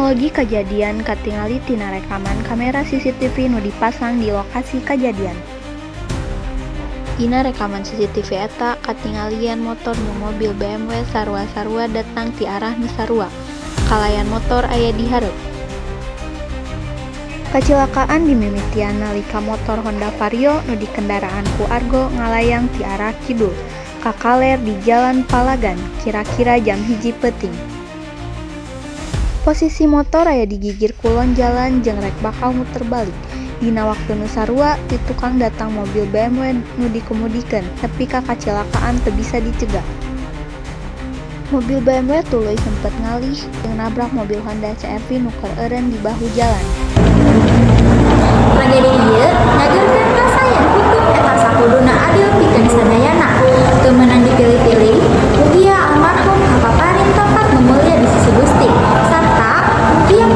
Kronologi kajadian katingali tina rekaman kamera CCTV nu dipasang di lokasi kajadian. Dina rekaman CCTV eta katingali yen motor jeung mobil BMW sarua-sarua datang ti arah nu sarua, kalayan motor aya di hareup. Kacilakaan dimimitian nalika motor Honda Vario nu dikendaraan ku Argo ngalayang ti arah kidul ka kaler di Jalan Palagan kira-kira jam 1 peuting. Posisi motor aya di gigir kulon jalan jeung rek bakal muter balik. Dina waktu nu sarua, ti tukang datang mobil BMW nu dikemudikeun, nepi ka kacilakaan teu bisa dicegah. Mobil BMW tuluy sempet ngalih jeung nabrak mobil Honda CR-V nu keur eureun di bahu jalan. Tragedi ieu nyageurkeun rasa yen hukum eta sakuduna adil pikeun sadayana, teu meunang dipilih-pilih. Mugia almarhum kapaparin tempat nu mulya di sisi Gusti, sarta mugia.